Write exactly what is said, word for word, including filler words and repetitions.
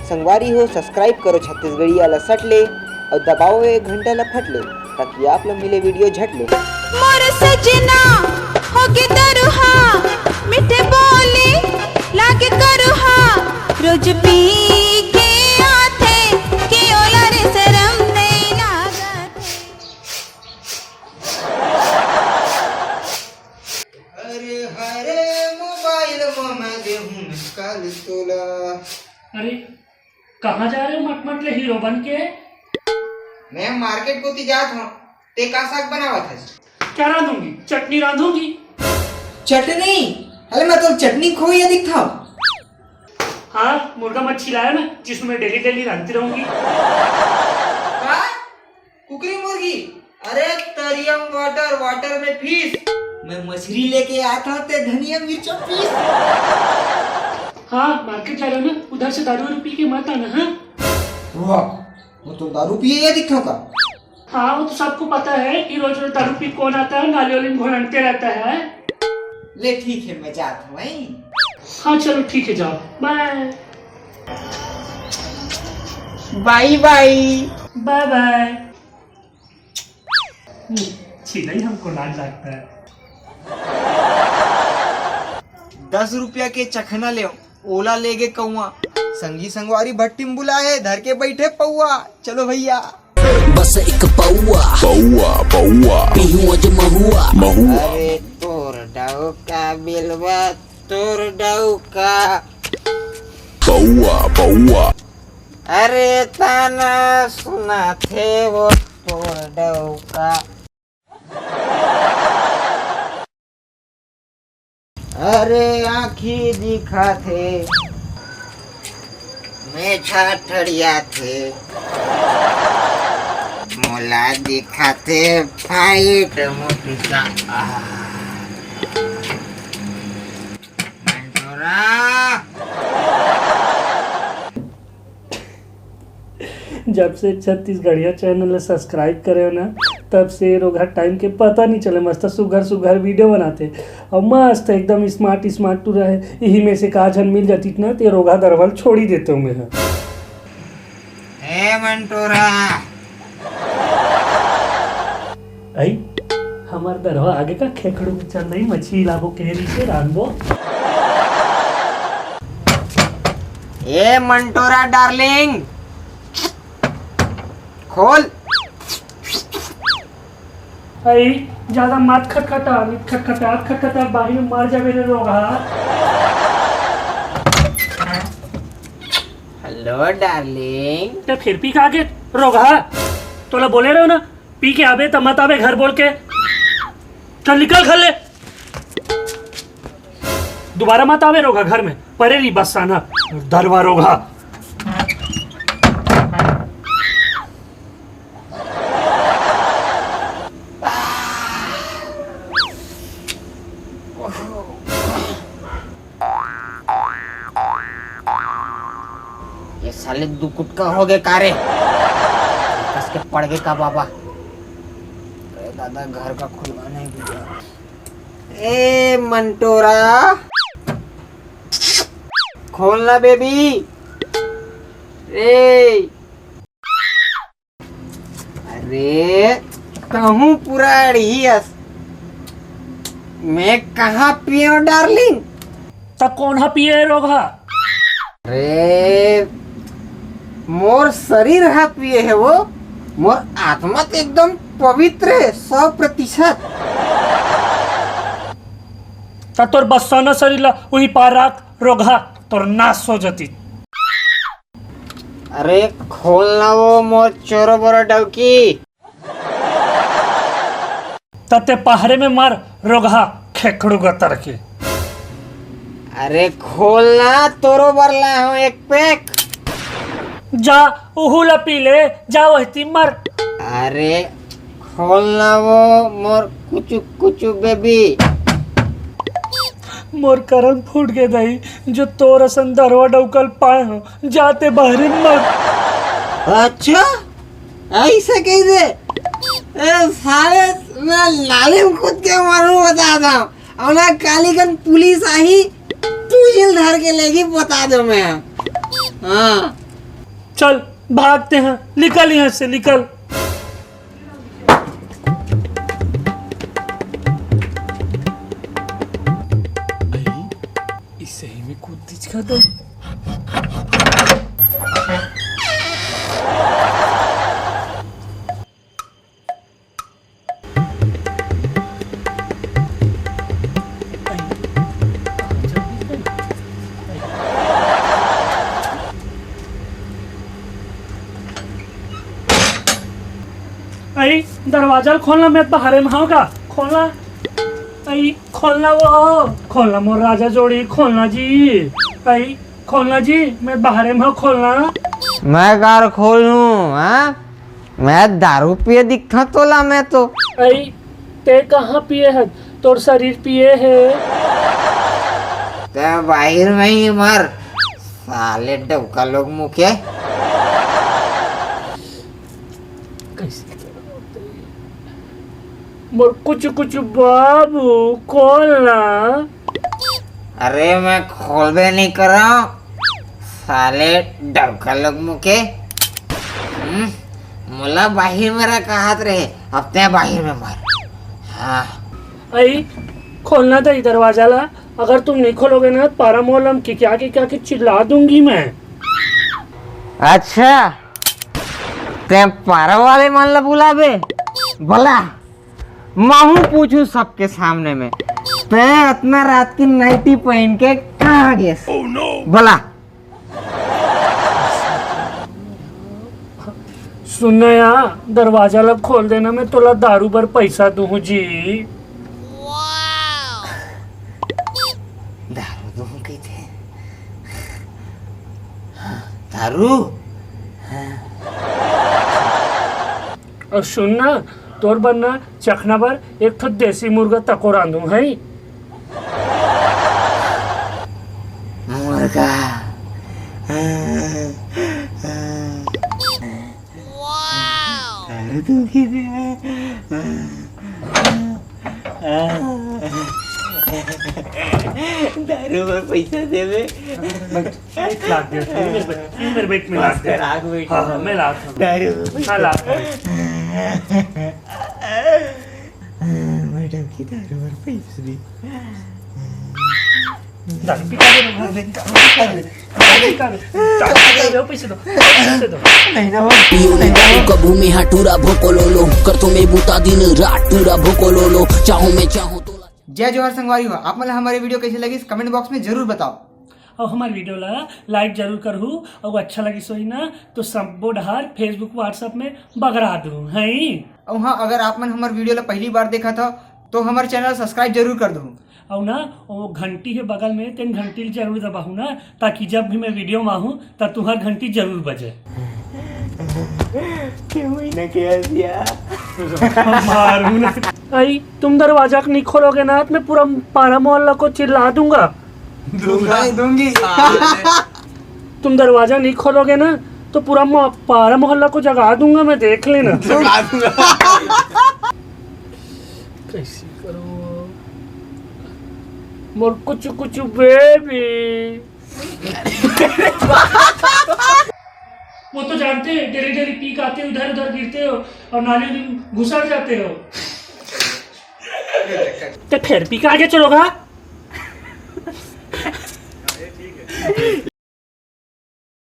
संगवारी हो, subscribe करो छत्तीसगढ़िया ला सट ले अउ दबाओ ये घंटा ला फट ले, ताकि आप ला मिले video झट ले। मोर सजना होगे दरुहा, मीठे बोली लागे करुहा, रोज पी के आथे कि ओला रे शरम नइ लागत। अरे हरे मोबाइल म मैं देहूं काल तोला। अरे, कहाँ जा रहे हो मटमट ले हीरो बन के? मैं मार्केट कोती जात हूँ, ते का साग बनावत हस? क्या रांधूंगी? चटनी रांधूंगी। चटनी? अरे मैं तो चटनी खोइया दिखता हूँ। हाँ, मुर्गा मच्छी लाया ना, जिसमें डेली डेली रांधती रहूंगी। का? कुकरी मुर्गी? अरे तरियम वाटर, वाटर में फिश। मैं मछली लेके आता हूँ, ते धनिया मिर्चा पीस। हाँ, मार्केट जा रहे हो ना, उधर से दारू वारू पी के मत आना। हाँ, वाह, वो तो दारू पिए या दिखा का? हाँ, वो तो सबको पता है कि रोज रोज दारू पी कौन आता है, नाली वाली में घोलंटे रहता है। ले ठीक है, मैं जाता हूँ, हैं? हाँ, चलो ठीक है, जाओ, बाय। बाय बाय। बाय बाय। हम्म, छिलई हमको लाज लगता है। दस रुपया के चखना ले, ओला लेगे कौआ। संगी संगवारी भट्टी में बुलाए, धर के बैठे पौआ। चलो भैया। बस एक पौआ, पौआ, पौआ। पीहूं अज महुआ। महुआ। अरे तोर डौका बिलवा, तोर डौका। पौआ, पौआ। अरे ताना सुनाथे वो तोर डौका। अरे आँखी दिखाथे, मेछा ठड़ियाथे, मोला दिखाथे फाइट मुटुका। आह। मंटोरा। जब से छत्तीसगढ़िया चैनल ला सब्सक्राइब करे हो ना, तब से रोगहा टाइम के पता नहीं चले। मस्त सुघर सुघर वीडियो बनाते और मस्त एकदम स्मार्ट स्मार्ट टू रहे। यही में से का झन मिल जाती ना, ते रोगहा दरवल छोड़ी देते हूँ मैं। ए मंटोरा। आई, हमर दरवा आगे का खेखड़ू के चल रही मछली लाबो कह रही से रानबो। ए मंटोरा डार्लिंग, खोल। अई, ज्यादा मत खटखटा, नित खटखटा, खटखटा, बाही में मर जाबे रे रोगहा। Hello darling. ते फिर पी के आगे रोगहा, तोला बोले रहे हो ना, पी के आबे त मत आबे घर बोल के। चल निकल घर ले। दोबारा मत आवे रोगहा घर में, परे रही बस्साना, दरवा रोगहा। ये साले दू कुटका हो गए का रे? कस के पड़ गए का बाबा? अरे दादा, घर का खुलवाना है भैया। ए मंटोरा, खोलना बेबी। ए, अरे, कहूँ पूरा अड़ही अस। मैं कहाँ पियो डार्लिंग? त कौन हा पिए हे रोगहा? अरे, मोर शरीर हा पिए हे वो, मोर आत्मा तो एकदम पवित्र है, सौ प्रतिशत। त तोर बस्साना शरीर ला उही पार राख रोगहा, तोर नाश हो जतिस। अरे खोल ना वो मोर चोरो बोरो डौकी। त ते पहरे में मर रोगहा खेखड़ू गतर के। अरे खोल ना, तोरो बर लाए हूँ एक पैक। जा, उहू ला पी ले, जा वहती मर। अरे खोल ना वो मोर कुचु कुचु बेबी। मोर करम फूट गे दाई, जो तोर असन दरवा डौकल पाए हो, जाते बहरी मर। अच्छा, ऐसे कह दे। ए, साले, मैं नाली में कूद के मरूं, बता दो। और ना काली कन पुलिस आही, तुझिल धर के लेगी, बता दो मैं। हाँ। चल, भागते हैं, निकल यहाँ से, निकल। ई सही में कूद दिच का दे। अई, दरवाजा ल खोलना, मैं बाहरे में हंव का। खोलना, अई, खोलना वो, खोलना मोर राजा जोड़ी, खोलना जी। अई, खोलना जी, मैं बाहरे में हंव, खोलना। मैं कार खोलूं, हाँ? मैं दारू पिए दिखता तोला मैं तो। अई, ते कहाँ पिए है? तोर शरीर पिए है। ते बाहिर में ही मर, साले डौका लोग मुखे। कैसे? मोर कुछ कुछ बाबू, खोलना। अरे, मैं खोलबे नहीं करा, साले डौका लोग मुखे। हम्म, मोला बाहिर में रह कहत रहे, अब ते बाहिर में मर। हाँ। अई, खोलना दई दरवाजा ला। अगर तुम नहीं खोलोगे ना, पारा मोहल्ला में किकिया किकिया के चिल्ला दूंगी मैं। अच्छा, ते पारा वाले मन ला बुलाबे? बोला, महू पूछू सबके सामने में, ते अतना रात की नाइटी पहन के कहाँ गेस? बोला। सुन ना यार, दरवाजा ला खोल देना, मैं तोला दारू बर पैसा दूहूं जी। दारू दूहूं कहिथे? दारू? अउ सुन ना, तोर बर ना चखना बर एक ठो देसी मुर्गा तको रांधूं, हैं? मुर्गा। अरे तू किसे? दारू में पैसा देवे। बैठ, बैठ, लात दे, मेरे बैठ, मेरे बैठ में लात दे। आग बैठ। हाँ, हाँ, मैं लात हूँ। दारू में पैसा। हाँ, लात हूँ। मैडम की दारू में पैसा दे। दारू पी के आ गए, दारू पी के आ गए, दारू पी के आ गए, पैसे दो, पैसे दो। नहीं ना हो, नहीं ना हो। कभू में हा टूरा भोको लो लो, कर तो मैं बूता दिन रात टूरा भोको लो लो, चाहूँ मैं चाहूँ तो। जय जोहार संगवारी हो, आप मन ला हमारे वीडियो कैसे लगिस, कमेंट बॉक्स में जरूर बताओ। अउ हमारे वीडियो ला लाइक जरूर करहू, अउ अच्छा लगिस होही ना तो सबो डहार Facebook, WhatsApp में बगरा दू, हैं? अउ हाँ, अगर आप मन हमारे वीडियो ला पहली बार देखत हो तो हमारे चैनल सब्सक्राइब जरूर कर दू। अउ ना, वो घंटी के बगल में तेन घंटी ल जरूर दबाहू ना, ताकि जब भी मैं वीडियो में आहूँ, त तुहार घंटी जरूर बजे। क्यों ही ना किया दिया? मारू ना। अई, तुम दरवाजा नहीं खोलोगे ना, तो मैं पूरा पारा मोहल्ला को चिल्ला दूंगा। दूंगा। दूंगी। तुम दरवाजा नहीं खोलोगे ना, तो पूरा मो-, पारा मोहल्ला को जगा दूंगा मैं, देख लेना। जगा दूंगा। कैसे करूँ? मोर कुछ कुछ बेबी। वो तो जानते हैं, डेली डेली पी के आते हो, इधर उधर गिरते हो और नाली में घुसर जाते हो। तो फिर पी के आगे चलोगा?